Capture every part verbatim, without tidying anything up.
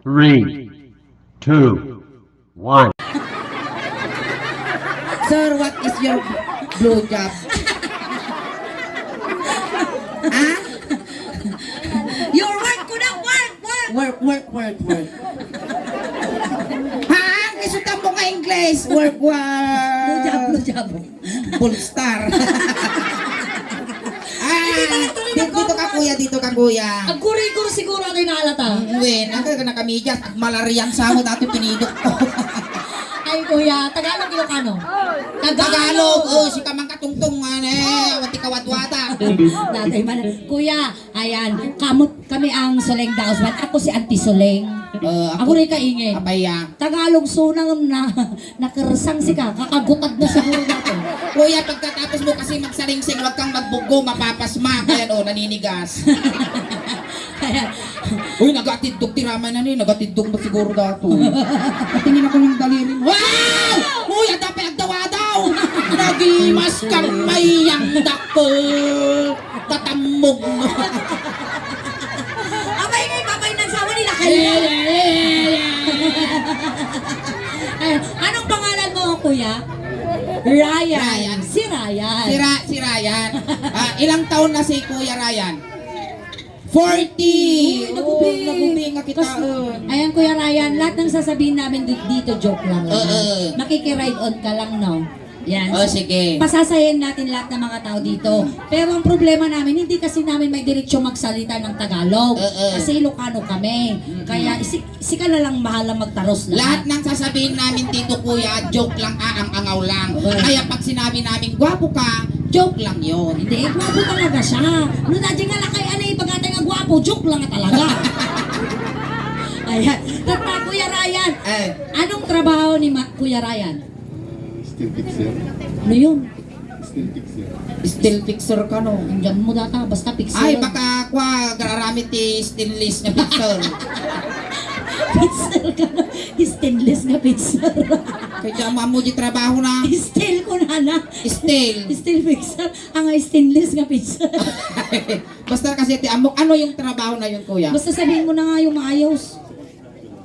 Three, two, one. Sir, what is your blowjob? Ha? Your work ko na, work, work. Work, work, work, work. Ha? Isutan mo nga English. Work, work. Blowjob, blowjob. Polestar. Ah, Hindi na lang tuloy dito, dito ka, magkakaroon. Kuya, dito ka, kuya. Agkurigor siguro ang inaalata. Mm, wen, ang kaya nakamedyas, agmalarian sa mo, dati pinidok ko. Ay, kuya, Tagalog, Ilocano? Tagalog. Tagalog, oh, si Kamang Katungtong, ano, eh, wati kawadwada. Natay man. Kuya, ayan, kamot kami ang Suleng Daos Band. Ako si Auntie Suleng. Eh, ako Ako rin kaingin. Abaya. Tagalog, sunang na. Nakersang sika, kakagutad na siguro natin. Kuya, pagkatapos mo kasi magsalingsing, wag kang magbuggo, mapapasma. Ayan, oh, naninigas. Ayan. Uy, nagatiddog ti ramay na ni, nagatiddog mo siguro dato. Tingin ako ng daliri mo. Wow! Uy, ang dapay agdawa daw! Nagimas kang mayang dakkel. Tatammog mo. Abay, ngay, babay ng sawa nila kayo. Eh, anong pangalan mo, kuya? Ryan. Ryan. Si Ryan. Si Ra-, si Ryan. Ah, ilang taon na si Kuya Ryan? Forty. Uy, nagubi. Oo, nagubi nga kita. Kas-, ayan, Kuya Ryan, lahat ng sasabihin namin di-, dito, joke lang. Oo. Makikiride on ka lang, no? Yan. Oh, sige. Pasasayahin natin lahat ng mga tao dito. Pero ang problema namin, hindi kasi namin may diretsyo magsalita ng Tagalog. Oo. Kasi Ilocano kami. Mm-mm. Kaya isi-, sika na lang bahalang magtaros lahat. Lahat ng sasabihin namin dito, kuya, joke lang, aang-angaw lang. Okay. Kaya pag sinabi namin, "Gwapo ka," joke lang yon. Hindi, gwapo talaga siya. No, nadya nga lakay, ano, ibagatay nga gwapo, joke lang nga talaga. Ayan. Tata, Kuya Ryan, eh, anong trabaho ni Ma-, Kuya Ryan? Steel fixer. Ano yun? Steel fixer. Steel fixer ka, no? Ang jam mo data, basta fixer. Ay, baka kwa, gararamit ti stainless nga fixer. Fixer ka, no? Stainless nga fixer. Kaya jam mo di trabaho na. Steel ko na na. Steel. Steel fixer. Ang stainless nga fixer. Basta kasi ti amok, ano yung trabaho na yun, kuya? Basta sabihin mo na nga yung maayos.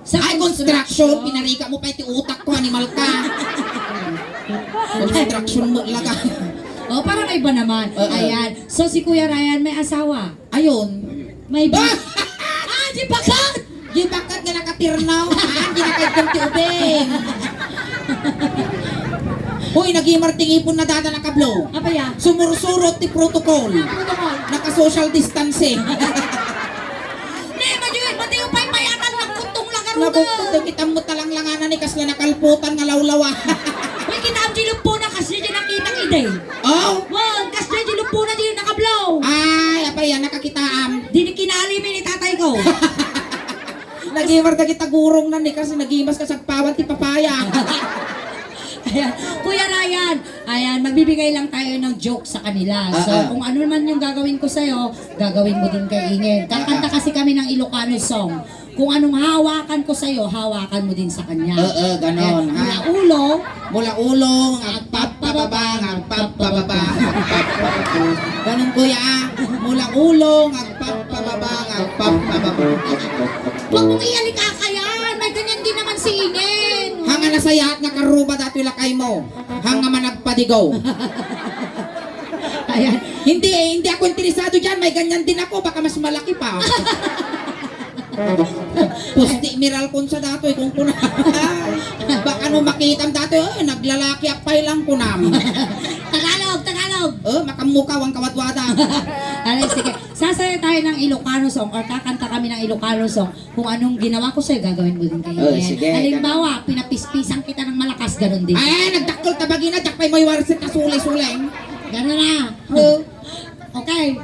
Sa ay, construction, construction. Pinariga mo pa iti utak ko, animal ka. Construction mo talaga. Oh, para may iba naman. Oo. Ayan. So, si Kuya Ryan, may asawa? Ayun. May ba-, ah! Ah, di ba ka? Di ba ka nga nakatirnaw? Ah, di nakaitong ti ubing. Uy, nagimar ti ngipon na dada nakablo. Apa ya? Sumursurot ti protocol. Ano protocol? Naka-social distancing. Ne, madi-, madi upay payatan, nagkuntong lagaruda. Nabukto, kita mo talanglanganan ni kasla nakalputan nga lawlawa. Uy, kita ang jilupona, kasi di nakita idi. Oh? Wan, kasi di jilupona, di nakablaw. Ay, apa yan, nakakitaam. Di ni kinali mi ni tatay ko. Nagimar dagiti gurong na ni, kasi nagimas ka sagpawan ti papaya. Ayan. Kuya Ryan, ayan, magbibigay lang tayo ng joke sa kanila. So, ah, kung ano naman yung gagawin ko sa'yo, gagawin mo din kay Ingen. Kakanta kasi kami ng Ilocano song. Kung anong hawakan ko sa'yo, hawakan mo din sa kanya. Oo, ganon, ha? Kaya mula ulo, mula ulo, nga pagpababa, nga pagpababa, nga pagpababa. Ganon, kuya, ah. Mula ulo, nga pagpababa, nga pagpababa. Huwag mong ialika ka yan. May ganyan din naman si Ingen. Hanga na sayat nga karuba datoy lakay mo. Hanga managpadigaw. Ayan. Hindi, eh, hindi ako interesado dyan. May ganyan din ako. Baka mas malaki pa. Pusti miral kun sa datoy, kung kuna. Baka no makitam datoy, eh, naglalaki apay lang kunam. Tagalog, Tagalog. Oh, makamukaw ang kawadwada. Ano, sige. Sasaya tayo ng Ilocano song or kakanta kami ng Ilocano song. Kung anong ginawa ko sa'yo, gagawin mo din kay Ingen. Oh, sige, halimbawa, ganun. Pinapispisan kita ng malakas, ganun din. Ay, nagdakkel ta bagina, diak pay may warsit na suli-suli. Ganun na. Oh. Okay.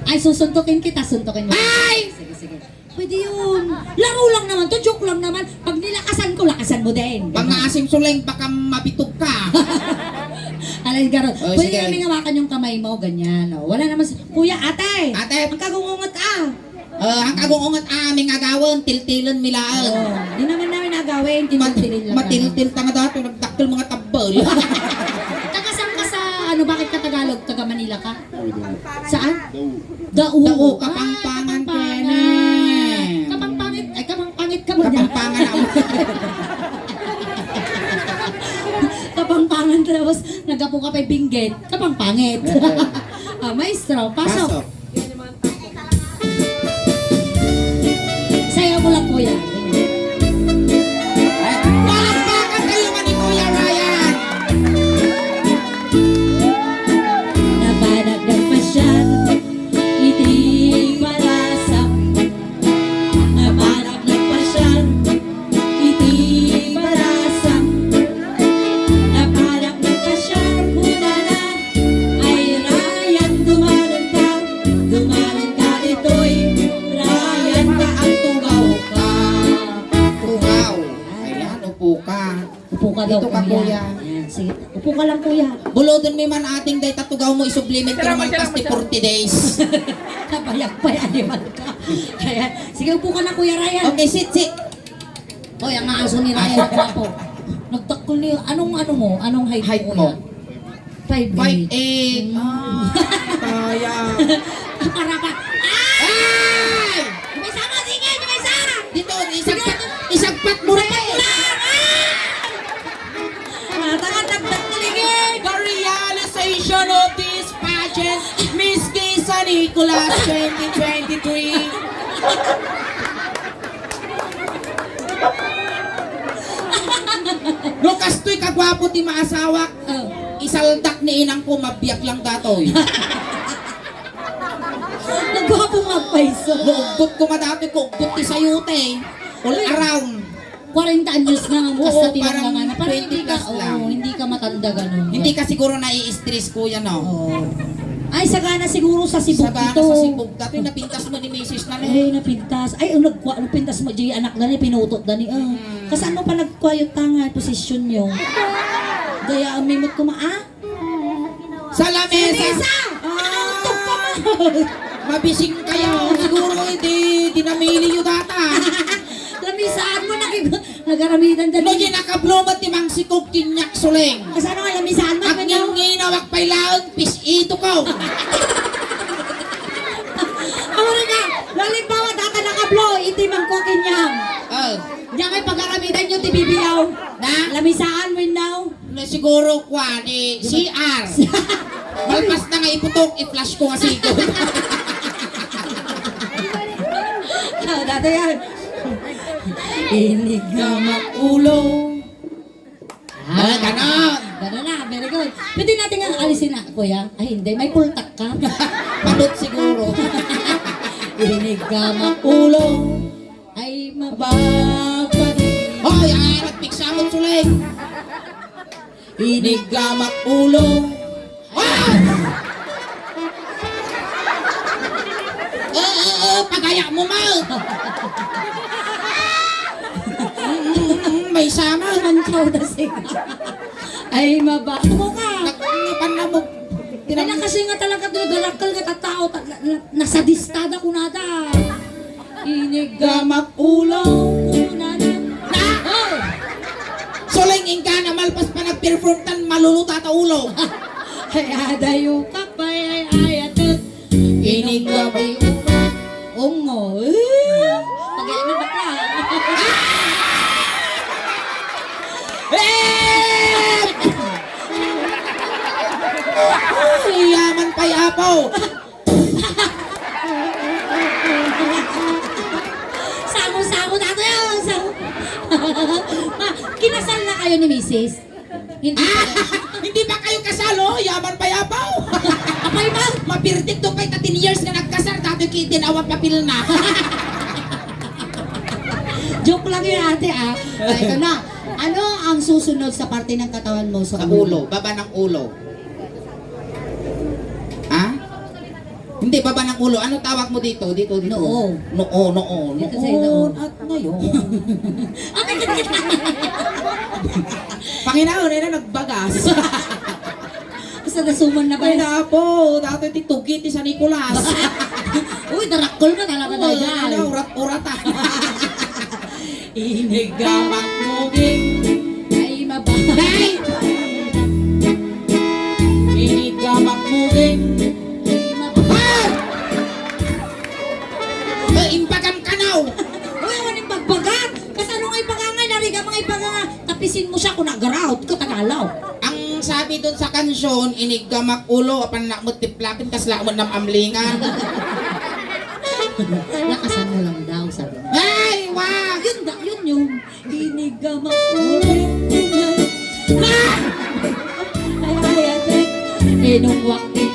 Ay, susuntukin kita, suntukin mo. Ay! Sige, sige. Pwede yun. Laro lang naman to, joke lang naman. Pag nilakasan ko, lakasan mo din. Pag naasim suleng, baka mabitog ka. Alay, garo. Oh, pwede sige. Namin hawakan yung kamay mo, ganyan. Oh. Wala naman si, Kuya, ate. Ate. Ang kagungungot, ah. Ah, ang kagungungot, ah, aming agawan, tiltilen mi laeng. Oh, di naman namin agawin, Mat-, tiltilin lang matiltil naman. Ta nga dato, nagdakkel mga tabbal. Taga saan ka sa, ano, bakit ka Tagalog? Taga Manila ka? Saan? Dao. Dao. Dao, ah, Kapampangan, Kapampangan. Kene. Kapampangan, ay, Kapampangan. Kapampangan ako. Kapampangan, tapos naggapu ka pay binggit. Kapampangit. Ah, maestro, pasok. Pasok. Sayaw mo lang, kuya. Ay, palakpakan kayo man ni Kuya Ryan. Napanak nagpasyal iti parasang. Napanak nagpasyal iti parasang. Napanak nagpasyal kunana, "Ay, Ryan, dumalonka, dumalonka ditoy. Ryan, ta agtugawka." Tugaw. Ayan, upo ka. Upo ka daw, Dito ka, kuya. Kuya. Ayan, sige. Upo ka lang, kuya. Buloten mi man ating dayta tugaw mo, isublimin ti malpas ti forty days. Kabayag pay animal ka. Kaya, sige, upo ka na, Kuya Ryan. Okay, sit, sit. Hoy, ang aso ni Ryan, gwapo. Nagdakkel ni, anong ano mo? Anong height mo, kuya? Five eight. Five eight. Mm. Ah, kaya. Para ka. Ay! May sama, sige, may isa! Dito, isagpat, isagpat mo rin. Isagpat mo lang! Ah! Ah, tangan, nagdakkel, sige! The realization of this pageant, Miss Kisa Nicolas twenty twenty-three. No kastoy kagwapo ti maasawak, Oh. Isaldak ni inangko, mabiag lang datoy. Nagwapo nga agpayso. No, uggot ko madatoy ko, uggot ti sayote. All around. Kwarenta anyos na nga Oo, kasta ti parang nangangana. Parang hindi ka, twenty plus lang. Oo, hindi ka matanda ganun. Hindi ka siguro nai-stress, kuya, no? Oo. Ay, sagana siguro sa sibog Sagana ito. Sa sibog. Dati napintas mo ni misis na, no? Ay, napintas. Ay, ang nagkwa-, napintas mo, di anak na ni, pinutot na ni, ah. Mm. Kasano pa nagkwayot ta nga posisyon nyo? Gaya, ang mimot ko ma-, ah? Sa lamesa! Sa lamesa! Ah! Tugtog pa mo! Mabising kayo. Siguro, eh, di, di namili yung data. Lamisaan mo, nakik-, nagaramitan dyan. No, di nakablo mo ti mangsikog kinyak suling. Kasano nga lamisaan mo, Agnginginaw, agpailaeng, pis-ito ko. Amuna ka, halimbawa, data nakablo, iti mangko kinyam. Oh. Diyan kayo pag-aramidan nyo, ti bibiyaw. Na? Lamisaan mo yun now. Na siguro, kwan, eh, C R. Malpas na nga iputok, i-flash ko nga sigod. Ah, dati yan. Inigam ak ulo. Ah, ganon. Ganon na, very good. Pwede natin nga alisin na, kuya. Ay, hindi. May pultak ka. Padot siguro. Inigam ak ulo. Ay, mababadi. Hoy, ay, nagpiksamot, Suleng. Inigam ak ulo. Ah! Eh, eh, eh, pagaya mo, ma. Mm, mm, mm, may sama. Ang kaudas, eh. Ay, maba-, Tumo ka. Nak-, napan na mo. Ay, nakasi nga talaga, do-, darakkel nga tattao, ta-, na-, na-, nasadistada kunada. Inigam ak ulo, kunana. Na! Oh! Suleng, inka na malpas pa nag-perform tan maluluta ta ulo. Ay, adayo ka pa, ay, ay, atet. Inigam ak Ongo. Eh? Pag-ian ng bakla. Eh! Ay, yaman pa'y apaw. Sango-sango na to yun. Sango. Ma, kinasal na kayo ni misis? Hindi. Ah! Hindi pa kayo kasal, oh? Yaman pa yapaw. Apay ba? Mapirtik to pa'y thirteen years nga nagkasal, datoy ki tinawa papil na. Joke lang yun, ate, ah. Ah, ito na. Ano ang susunod sa parte ng katawan mo? Sa Sa ulo. Ulo, baba ng ulo. Ha? Hindi, baba ng ulo. Ano tawag mo dito? Dito, dito. Noo. Noo, noo, Dito sa noo. Noo. At ngayon. Panginaon, ay na nagbagas. Basta nasuman na ba? Ay, napo. Dati ti tugi, ti San Nicolas. Uy, darakkel ka talaga, Oo, dahil. Ano, urat-urat, ah. Inigam ak muging. Ay, maba- Day! Inigam ak muging. Ay, maba- Ah! Ay, imbagam kanaw. Uy, awan yung bagbagan. Attention, iniggamak ulo, apan nakmet ti plakin, kasla met nam amlingan. Lakasan mo lang daw, sabi niya. Ay, wag! Yun da, yun yun. Iniggamak ulo. Ah! Ay, ay, ate. Inungwak ni.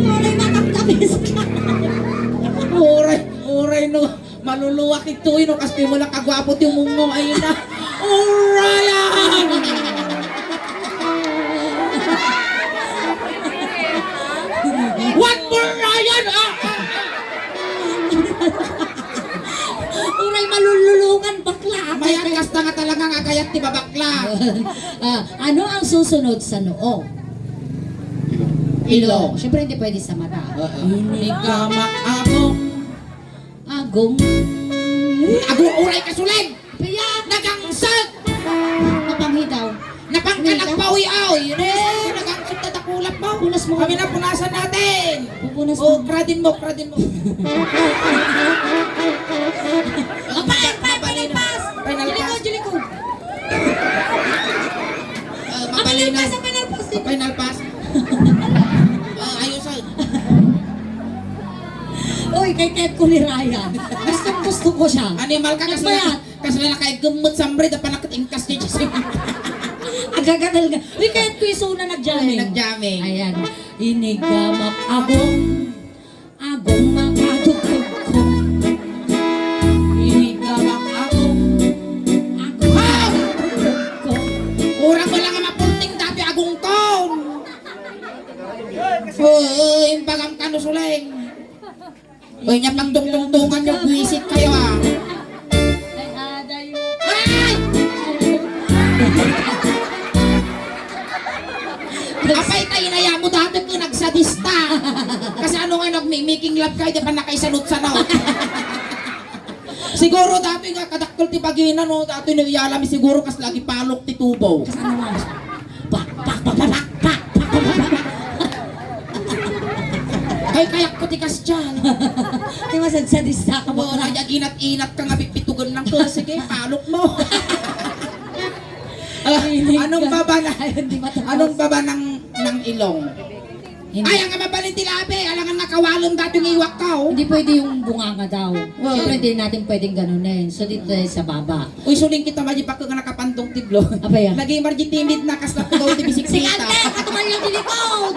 Uray, matamtamis ka. Uray, uray, no. Maluluwak ito, no, kas di mo lang kagwapo ti mungngo, ayun na. Uray, ah! One more, Ryan! Ah, ah, ah. Uray, malululungan, bakla. Mayat kasta nga talaga nga agayat ti babakla. Ah, ano ang susunod sa noo? Ilong. Siyempre, hindi pwede sa mata. Oo. Iniggamak agong. Agong. Agong uray kasuling! Kaya nagangsag! Napanghi daw. Napangka nagpawi-awi. Eh, nagangsag na takulap mo. Punas mo. Kami na, punasan natin. Pupunas mo. Kradin mo, kradin mo. Apay, apay, final pass. Final pass. Jiliko, jiliko. Ah, mapalina. Final pass, final pass. Ah, ayos, ay. Uy, kay Ted ko ni Ryan. Gusto, gusto ko siya. Animal ka, kasi nagbayad. Kasla na kay gumot sambre, da pa nakatingkas niya, Diyos. Agagadal ka. Uy, kay Ted ko isuna nagjamming. Ay, nagjamming. Ayan. Iniggamak agong. Agong makatugtog ko. Iniggamak agong. Agong makatugtog ko. Urang wala nga mapulting dati agong ko. Uy, bagam ka no, Suleng. Uy, nya pagtungtungtungan nyo, buwisit kayo, ah. Ay, adayo. Ay! Apay ta inaya mo dati ko nagsadista. Kasi ano nga nagmi-making love kayo, di pa nakaisanot-sanot. Siguro dati nga kadakkel ti bagina, no? Dati niyalami siguro kas lagi palok ti tubo. Kas ano nga? Pak, pak, pak. Ay, kayak ko ti kasdian. Ay, masadsadista ka ba? Oo, nag-aginat-inat ka nga, bibitugan lang ko. Sige, palok mo. Ah, anong baba na, ay, hindi matapos. Anong baba ng, ng ilong? Hindi. Ay, ang mabalin ti labi, alangan nakawalong dati ng iwak ka, oh. Hindi pwede yung bunganga daw. Wow. Siyempre, hindi natin pwedeng ganunin. So, dito tayo sa baba. Uy, suling kita, maji pa ka nga nakapandong ti blue. Apay, ah. Naging marji timid na, kasla tugaw ti bisikleta. Si Ate, katumal yung dilikod.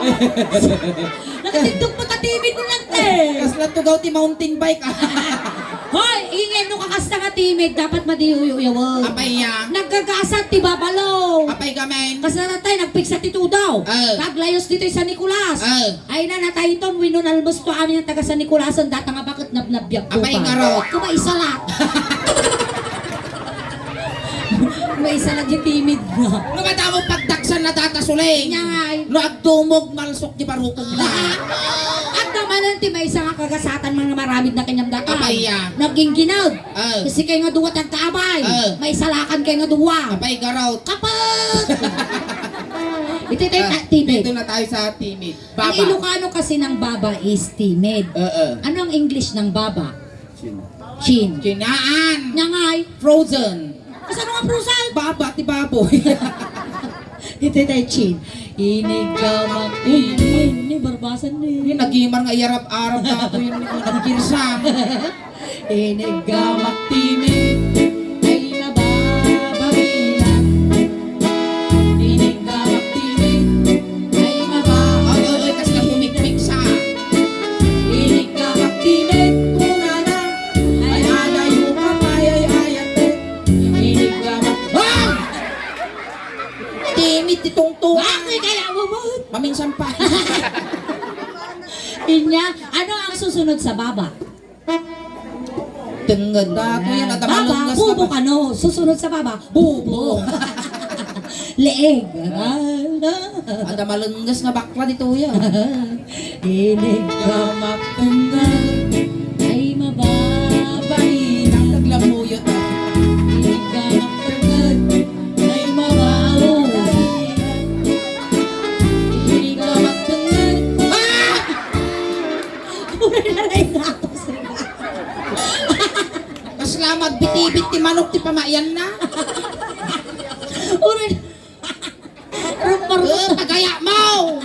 Nakatindog mo ta timid mo lang, te. Kasla tugaw ti mountain bike, ah. Hoy, ingay no kakasta nga timid, dapat madi uyuyawag. Apay, ah. Naggagasat ti babalo. Apay, gamen. Kasla na tayo, nagpigsa ti tudaw. Ah. Paglayos dito sa Nicolas. Ah. Ay na, natayton, wenno nalmos to amin ang taga San Nicolasan, data nga bakit nabnabbiag ko. Apay pa. Ngarot. Kumaisa lang. Kumaisa lang yung timid na. No, madamo pagdaksan na data, Suleng. Nya nga, ay. No, agdumog, malsok di barukong na. At naman ang ti maysa nga kagasatan, mga maramid na kanyang data. Apay, ya. Naging ginag. Ah. Kasi kayo nga duwa tagkaabay. Ah. May salakan kayo nga duwa. Apay, garaw. Kapag! Ito, ito, ah, timid. Dito na tayo sa timid. Baba. Ang Ilocano kasi ng baba is timid. Oo. Ano ang English ng baba? Chin. Chin. Chinaan. Nyangay. Frozen. Kasano nga frozen? Baba, ti baboy. Ito tayo, chin. Iniggamak, ini, ini, barbasan ni. Ini, nagimar nga iyarap-arap na ako yung nagkirsang. Iniggamak timid, ay mababawilan. Iniggamak timid, ay maba-, ay, ay, ay, kas na pumikpik sa. Iniggamak timid, kunana, ay adayo ka, pay, ay, ay, ate. Iniggamak, ah! Timid ti tungtungan. Bakit kaya mo mo? Maminsan pa. Inya, ano ang susunod sa baba? Tengnged. Dato yan, adda malengges nga baba, bubo bak-, kano. Susunod sa baba, bubo. Leeg. Adda malengges nga bakla dito yan. Inig ka magtengnged, ay mababainan. Naglamuyot. Inig ka magtengnged, ay mababainan. Inig ka magtengnged. Ah! Uray na rin nga ako, sir. Kasla magbitibit ti manok ti pamayan na. Uray. Rumparot. Eh, pagaya mo!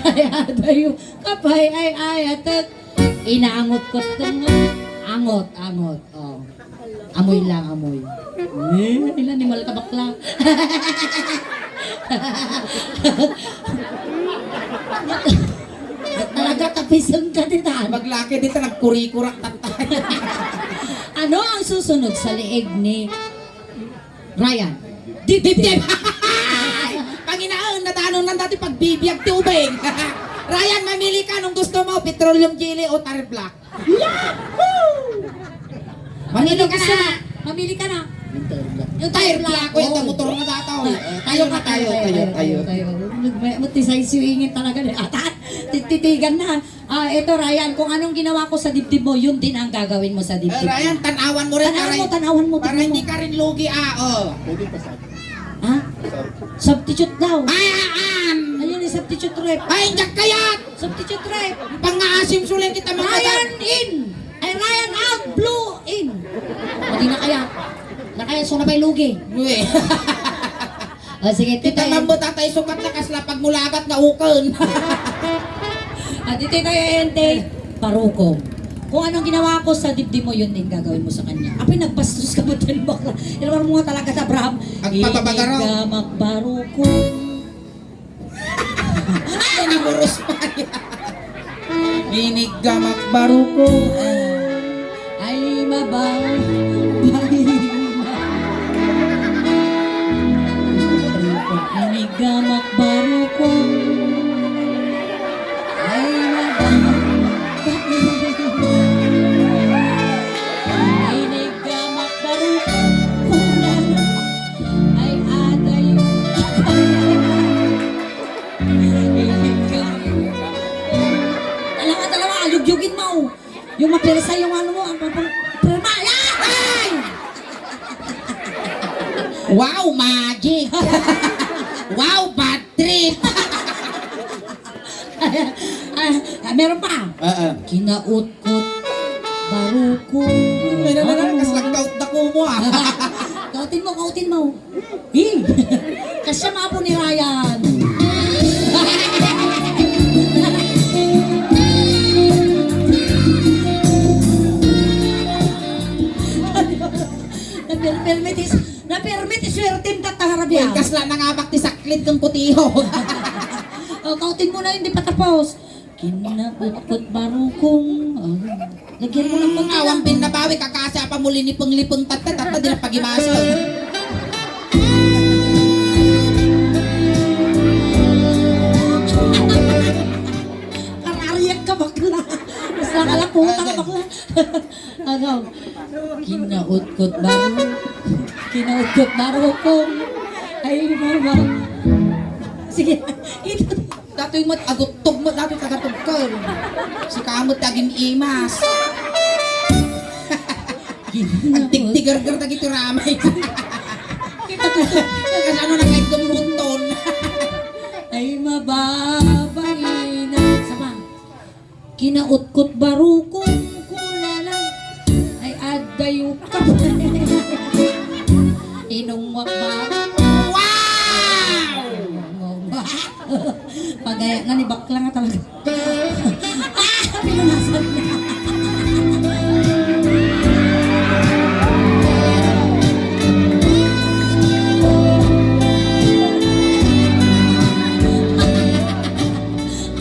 Kaya tayo, kapay ay ay, atat. Inaangot ko ito nga. Angot, angot. Oh. Amoy lang, amoy. Eh, ila ni Malta bakla. Talaga, kapisong ka, di ta? Maglaki di ta, nagkurikura, tatay. Ano ang susunod sa leeg ni Ryan? Dibdib. Dibdib. Panginaon, nadanon lang dati pagbibiag ti ubing. Ryan, mamili ka nung gusto mo, petroleum jelly o tire block. Yahoo! Mamili ka na. Mamili ka na. Yung tire block. Yung tire block, yung motor na dataw. Eh, tayo na, tayo, tayo, tayo. May, may, may, may, talaga. Tititigan na. Ah, eto, Ryan, kung anong ginawa ko sa dibdib mo, yun din ang gagawin mo sa dibdib ko. Eh, Ryan, tanawan mo rin, tanawan mo, tanawan mo, para hindi ka rin lugi, ah, oh. Pwede pa sa... Ha? Substitute daw. Ay, aan! Ayun, yung substitute ref. Ay, hindi kayat! Substitute ref. Pangaasim suling kita, mga... Ryan in! Ay, Ryan out, blue in! Hindi na kaya. Na kaya, so na pa'y lugi. Uy. O, sige, Tita tita. Mambo, tatay, sukat na kasla pagmulagat nga ukon. At ito tayo, Ente. Parukong. Kung anong ginawa ko sa dibdib mo, yun din gagawin mo sa kanya. Apay, nagbastos ka ba dyan, bakla? Ilamar mo nga talaga sa Abraham. Agpapabagaraw. Inig ka magbarukong. Ay, naburos pa yan. Inig ka magbarukong. Ay, mabaw. Inig ka magbarukong. Ay, mabaw. Inig ka magbarukong. Ay, atay. Talaga, talaga, alugyugin mo. Yung mapirsa yung ano mo, ang papang-, pirma. Ay! Wow, magic! Wow, bad trip! Ah, ah, meron pa. Oo. Kinaut-, Kot, baruko. May na, na, na, ano? Kaslagkaot na ko mo, ah. Kautin mo, kautin mo. Eh, kasya mapo ni Ryan. Napir-, permit is, napirmit is swertem tatta nga rabian. Well, kasla na nga bak ti saklit kang kutiho. O, kautin mo na, hindi pa tapos. Kinakutkot barukong. Oh. Lagyan mo ng konti lang. Awan pin nabawi, kakasi a pamulilipeng-lipeng tatta, tatta, di na pagimaso. Karariyak ka, bakla. Basta ka lang, pumunta ka, bakla. Agaw. Kinautkot baro-, kinautkot barukong. Ay, mama. Sige, ito. Datoy met, agutog met, datoy tagatugkol. Sika met, agin-imas. Agtigtigargar dagiti ramay. Kasano na kay gumbuton? Ay, mababaina. Sama. Kinautkot barukong kulala. Ay, addayo ka. Inungwak ba? Wow! Pagaya nga ni bakla nga talaga. Ah! Pinunasan niya.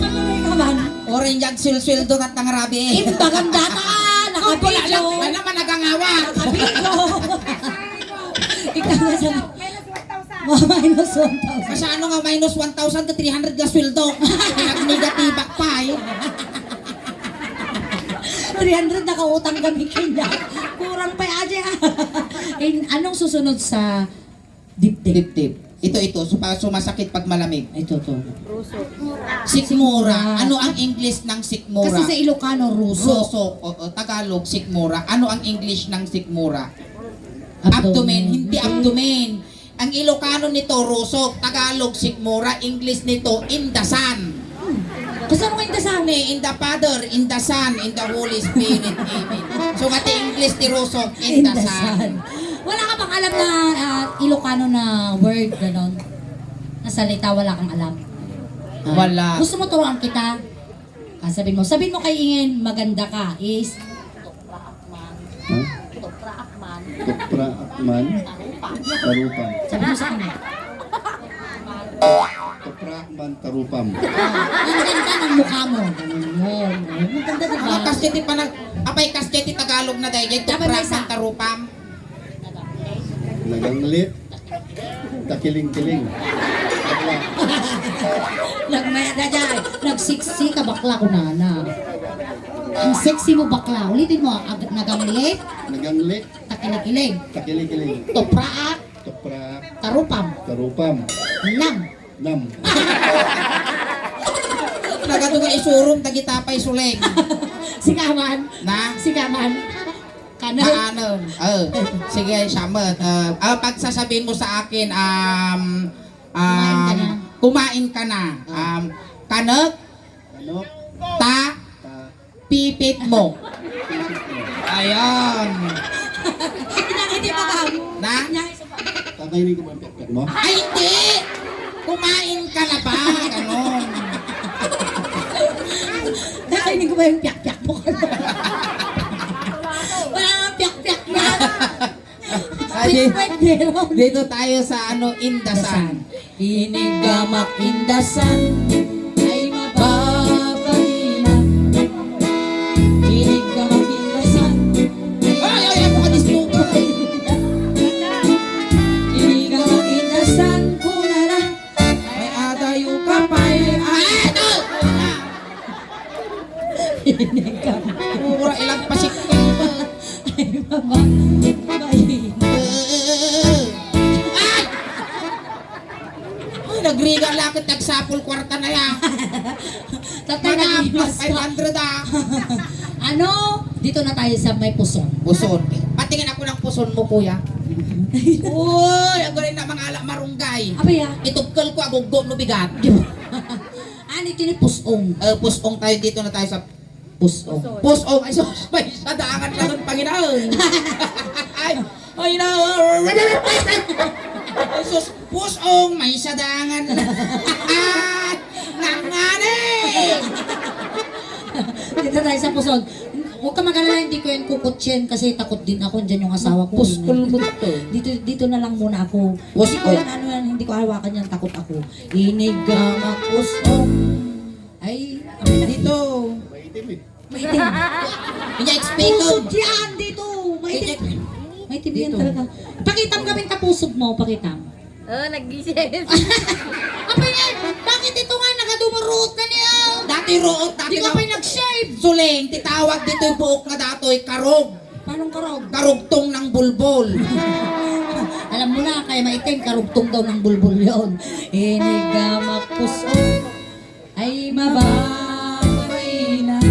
Ano may kaman? Oray nga agsuelsueldo ket nangrabi. Imbagan data, ah, nakabidyo. Wala naman nagangawa. Nakabidyo. Ikaw na sa... Minus one thousand. Mga minus one thousand. Masano nga minus one thousand ka three hundred nga sweldo? Nagnegatibak pa, eh. Three hundred nakautang kami kanya. Kurang pa, aja. In, anong susunod sa Dibdib. Dibdib. Ito, ito. Supa-, sumasakit pag malamig. Ito, to. Sikmura. Sikmura. Ano ang English ng sikmura? Kasi sa Ilocano, rusok. Rusok. Oo, Tagalog, sikmura. Ano ang English ng sikmura? Abdomen. Abdomen. Hindi abdomen. Ang Ilocano nito, rusok. Tagalog, sikmura. English nito, indasan. Basta mo indasan. Ni in the Father, in the Son, in the Holy Spirit. Amen. So, nga ti English ti rusok, in the Sun. Wala ka bang alam na, ah, Ilocano na word, ganon? Na salita, wala kang alam? Ah. Wala. Gusto mo turuan kita? Ah, sabihin mo, sabihin mo kay Ingen, "Maganda ka," is Tupra akman. Huh? Tupra akman. Tupra akman. Tarupam. Tarupam. Sabi mo sa kanya. Tupra akman, tarupam. Ah, ang ganda ng mukha mo. Ganun yun. Maganda, di ba? Ah, kasi di pa nag-, apay, kasi di Tagalog na dahil yan. Dapat may isa. Tupra akman, tarupam. Naganglit. Takiling-kiling. Bakla. Nagmaya na dyan. Nagsiksi ka, bakla, kunana. Ang sexy mo, bakla. Ulitin mo, ag-, naganglit. Naganglit. Takiling-kiling. Takiling-kiling. Tupraak. Tupraak. Tarupam. Tarupam. Nam. Nam. Nagadu nga isurom, dagita pay Suleng. Sikaman. Na? Sikaman. Kaneg. Maanom. Oh, sige, siya met. Ah, ah, pagsasabihin mo sa akin, um, um, kumain ka na. Kumain ka na. Ah. Um, kaneg, kaneg, ta, ta, pipit mo. Pipit mo. Ayan. Hindi na, hindi pa ka. Na? Hindi na, isa pa. Tatayin ko ba ang pekpek mo? Ay, hindi! Kumain ka na ba? Ganon. Nakainin ko ba yung piyak-piyak mo? Wala nga piyak-piyak na. Ah, di-, Wait, wait, meron. Dito tayo sa, ano, indasan. Iniggamak indasan, ay mababainan. Iniggamak indasan, ay, ay, ay, ay, makadisturbo. Iniggamak indasan, kunana. Ay, adayo ka pay, ay, ito! Iniggamak. Puro ilang pasik. Ay, mama. Ay. Ay! Ay, nagriga lakit, nagsapul kwarta na ya. Tatay, Mana, nagrimas ka. Five hundred, ah. Ano? Dito na tayo sa may puson. Puson. Patingin ako ng puson mo, kuya. Uy, ang galing na mga ala marunggay. Abay, ah. Itugkol ko, aguggo no bigat. Di ba? Ani kini pusong? Eh, pusong tayo, dito na tayo sa pusong. Pusong. Pusong, ay sus, may sadangan lang ang Panginoon. Ay, ay na, ay sus, pusong, may sadangan lang. Nangani! Dito tayo sa pusong. Huwag ka mag-alala, hindi ko yan kukutsin kasi takot din ako. Diyan yung asawa ko. Puskol mo to. Dito, dito na lang muna ako. Hindi ko yan, ano yan, hindi ko hawakan yan, takot ako. Iniggamak pusong. Ay, dito. Maitim eh. Maitim. Kanya explain ko. Pusod yan dito. Maitim. Kanya, maitim yan dito. Talaga. Pakita mo kami tapusog mo, pakita mo. Oh, nag-shave. Apa yan? Bakit ito nga nagadumaruot na niya? Dati ruot, dati. Di ka pa'y nag-shave. Suling, titawag dito yung buhok nga datoy, karog. Paanong karog? Karugtong ng bulbol. Alam mo na, kaya maitim, karugtong daw ng bulbol yon. Iniggamak pusong. Ay, mababainan.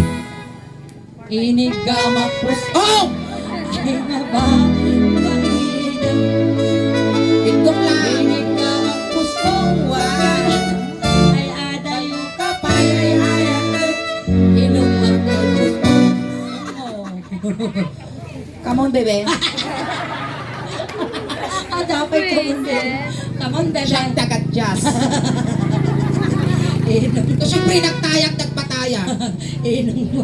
Iniggamak pusong. Oh! Ay, mababainan. Itlog lang. Iniggamak pusong. Ay, adayo ka pay, ay, ay, ay. Iniggamak pusong. Oh. Come on, bebe. Ah, dapat come on, bebe. Come on, bebe. Siyang taga-jazz. Eh, no. Siyempre, nagtayag, nagpatayag. Eh, no.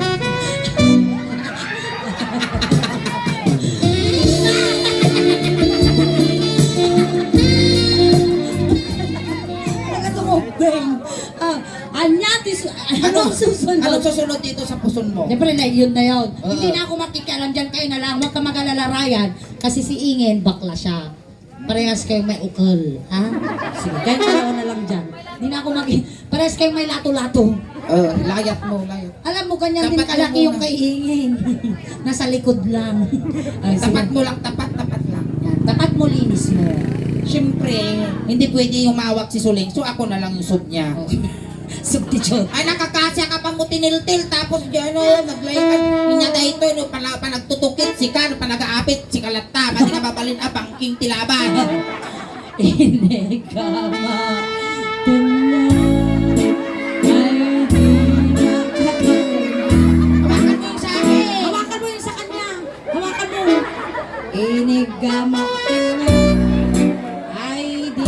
Nagkatungog, Ben. Ah, anya, ti su-, ano, anong susunod? Anong susunod dito sa puson mo? Siyempre, na, yun na yun. Oo. Hindi na ako makikialam dyan. Kayo na lang. Huwag ka mag-alala, Ryan. Kasi si Ingen, bakla siya. Parehas kayong may ukol, ha? Sige, kayong dalawa na lang dyan. Hindi na ako mag-, parehas kayong may lato-lato. Oh, layat mo, layat. Alam mo, ganyan din kalaki yung kay Ingen. Nasa likod lang. Ay, sige. Tapat mo lang, tapat, tapat lang. Yan, tapat mo, linis mo. Siyempre, hindi pwede humawak si Suling, so ako na lang yung sub niya. Oh. Substitute. Ay, nakakasya ka pa mo tiniltil, tapos di ano, naglayad ka. Inya dahil to, no, pala, pa nagtutukit, sika, no, pa nag-aapit, sika latta, pati ka mabalin, abang, king tilaban. Inigama, tunya, ay, di Gamak ka nga. Ay, di.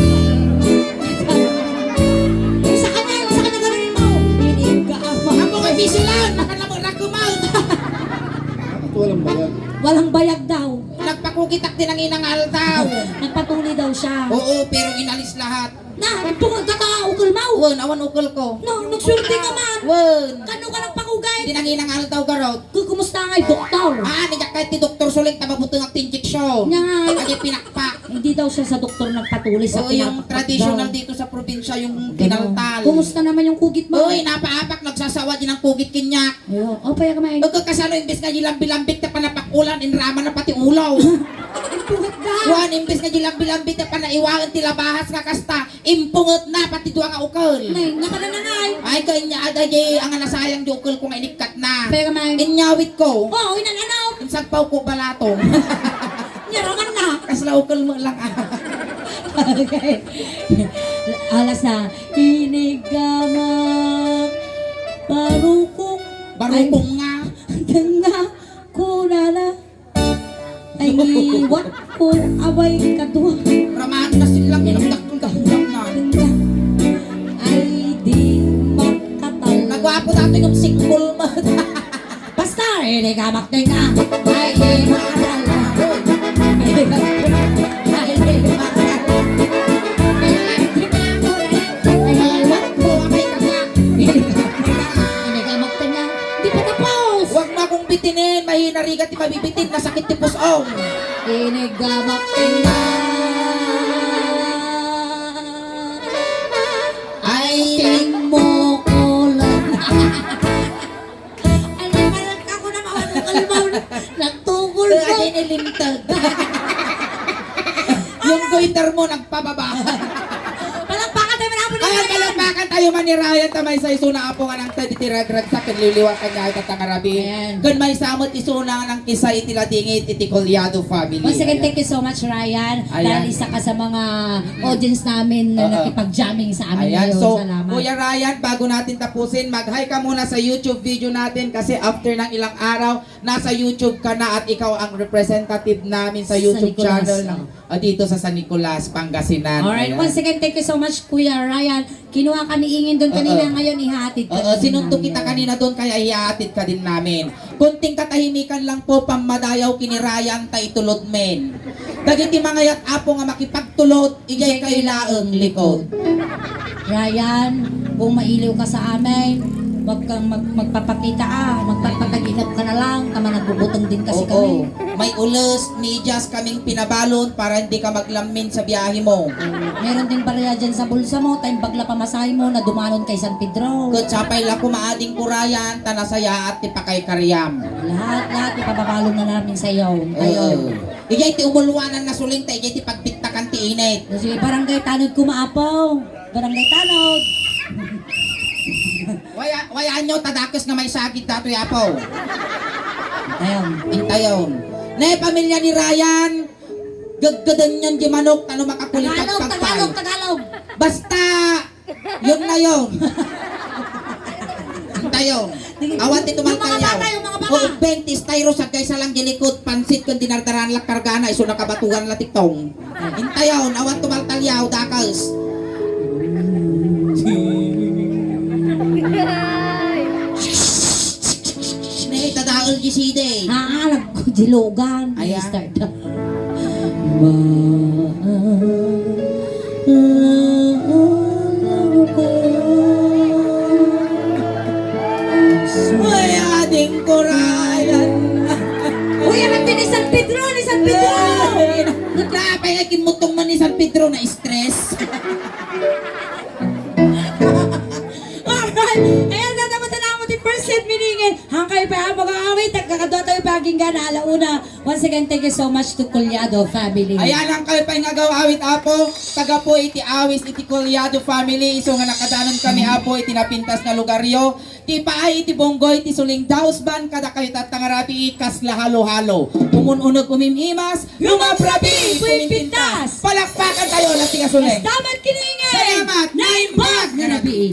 Sa kanya, sa kanya gawin mo. Inig ka ama. Amo kay Bisilan, makanamo rakumaw. Walang bayag. Walang bayag daw. Nagpakugitak ti nanginang aldaw. Nagpatuli daw siya. Oo, pero inalis lahat. Na, punga ka ta, ukel mo. Wen, awan ukel ko. No, nagsurti ka man. Wen. Kano ka nagpakugay? Di nanginang aldaw garot. Ku-, kumusta nga doktor? Ah, ni kay ti doktor suling ta mabutengak ti injection. Nya nga. Kay pinakpak. Hindi daw siya sa doktor nagpatuli sa Oo, yung pinakpak traditional daw. Dito sa probinsya, yung Ganun. Pinaltal. Kumusta naman yung kugit mo? Uy, napaapak, nagsasawa din ang kugit kinyak. Ayo, oh, paya ka man. Ug kasano imbes nga di lambi-lambik ta panapakulan, inrama na pati ulo. Ang pungat da. Kuan, imbes nga di lambi-lambik ta panaiwaen ti labahas nga kasta, impunget na pati dua nga ukel. Nay, nakananangay. Ay, kanya ada di ang nasayang di ukel ko nga inikkat na. Paya ka man. Inyawit ko. Oh, inan ano? Insagpaw ko balato. Nyaraman na. Kasla ukel mo lang, ah. Okay. Alas na. Inigamak. Barukong. Barukong nga. Tenga. Kunana. Ay, what? Kun away kadua. Raman na silang Tenga. Nagdakkel ka hulang na. Tenga. Ay, di makatal. Nagwapo dati ng sikbol mo. Basta, inigamak tenga. Ay, di makatal. Ay, di makatal. Ay, di makatal. Ay, di makatal. Inigamak tenga. Di pa tapos. Huwag mo akong bitinin. Mahina rigat ti mabibitin. Nasakit ti puso. Inigamak tenga. Ay, tingmo ko lang. Ay, nakalagka ko na mawanukal mo. Nagtugol ko. Ay, nilimtag. Yung goiter mo, nagpababa. Palakpakan tayo, manapon Ay, tayo. Palakpakan tayo, man ni Ryan, ta maysa isuna, apo, nga nang tadi ti ragragsak, ken liwliwa kanya, ay tatangarabi. Ayan. Ken maysa met isuna, nang kisa iti ladingit, iti Collado family. Once again, Ayan. Thank you so much, Ryan. Ayan. Dahil isa ka sa mga audience namin na Oo. Nakipag-jamming sa amin Ayan. Ngayon. So, Salamat. Kuya Ryan, bago natin tapusin, mag-hi ka muna sa YouTube video natin kasi after ng ilang araw, nasa YouTube ka na at ikaw ang representative namin sa Sa YouTube Nicolas, channel ng, oh. Ah, dito sa San Nicolas, Pangasinan. Alright, Ayan. Once again, thank you so much, Kuya Ryan. Kinuha ka ni Ingin doon kanina, Oo. Ngayon ihahatid ka Oo, din sinuntok namin. Kita kanina doon, kaya ihahatid ka din namin. Kunting katahimikan lang po, pammadayaw kini Ryan, ta itulod men. Dagiti mangayat, Apo, nga makipagtulod, Ijay kay laeng likod. Ryan, kung mailiw ka sa amin, wag kang mag-, magpapakita, ah. Magpapataginap ka na lang, tama nagbubutang din kasi Oo. Kami. May ulos, medyas kaming pinabalon para hindi ka maglammin sa biyahe mo. Meron din barya dyan sa bulsa mo, time bagla pamasahe mo na dumanon kay San Pedro. Ket sapay la kumaading kurayan, ta nasayaat ti pakaykaryam. Lahat, lahat ipababalon na namin sa iyo. Oo. Ayun. Ijay ti umulwanan na suling ta ijay ti pagpittakan ti init. Sige, Barangay Tanod kuma, Apo. Barangay Tanod. Waya, wayaan nyo, tadakes nga may sagid datoy, Apo. Intayon. Intayon. Ne, pamilya ni Ryan, gaggadan yan di manok, tano makakuli Tagalog, pagpagpay. Tagalog, Tagalog. Basta, Yun na yun. Intayon. Awan ti tumaltalyaw. Yung mga bata, yung mga bata. O, bente, styro, sagay sa lang gilikod, pansit, kun dinardaran la kargana, isu nakabatugan la tiktong. Intayon, awan tumaltalyaw, dakas. Ne, tadaol di side. Ah, alam ko, dilugan. Ayan. Start. Ay, ading ko, Ryan. Uy, anak ni San Pedro, ni San Pedro. Ay, napay nga kimutong man ni San Pedro na stress. Alright. Ayan, nadamatan na mo ti first set meeting. Hangkay pa ang mag-aawit, nagkakadwa tayo pa, aging gana, alauna. Once again, thank you so much to Collado family. Ayan, hangkay pay nga agaw-awit, Apo. Taga po iti awis iti Collado family. Isu nga nakadanon kami, Apo, iti napintas nga lugaryo. Ti paay iti bunggoy, ti suling dausban, kadakayo tatta nga rabii, kasla halo-halo. Umun-uneg umim-imas, lumabrabi, pumimpintas. Palakpakan tayo, nati nga suling. Salamat, Kiningen. Salamat, naimbag nga rabii.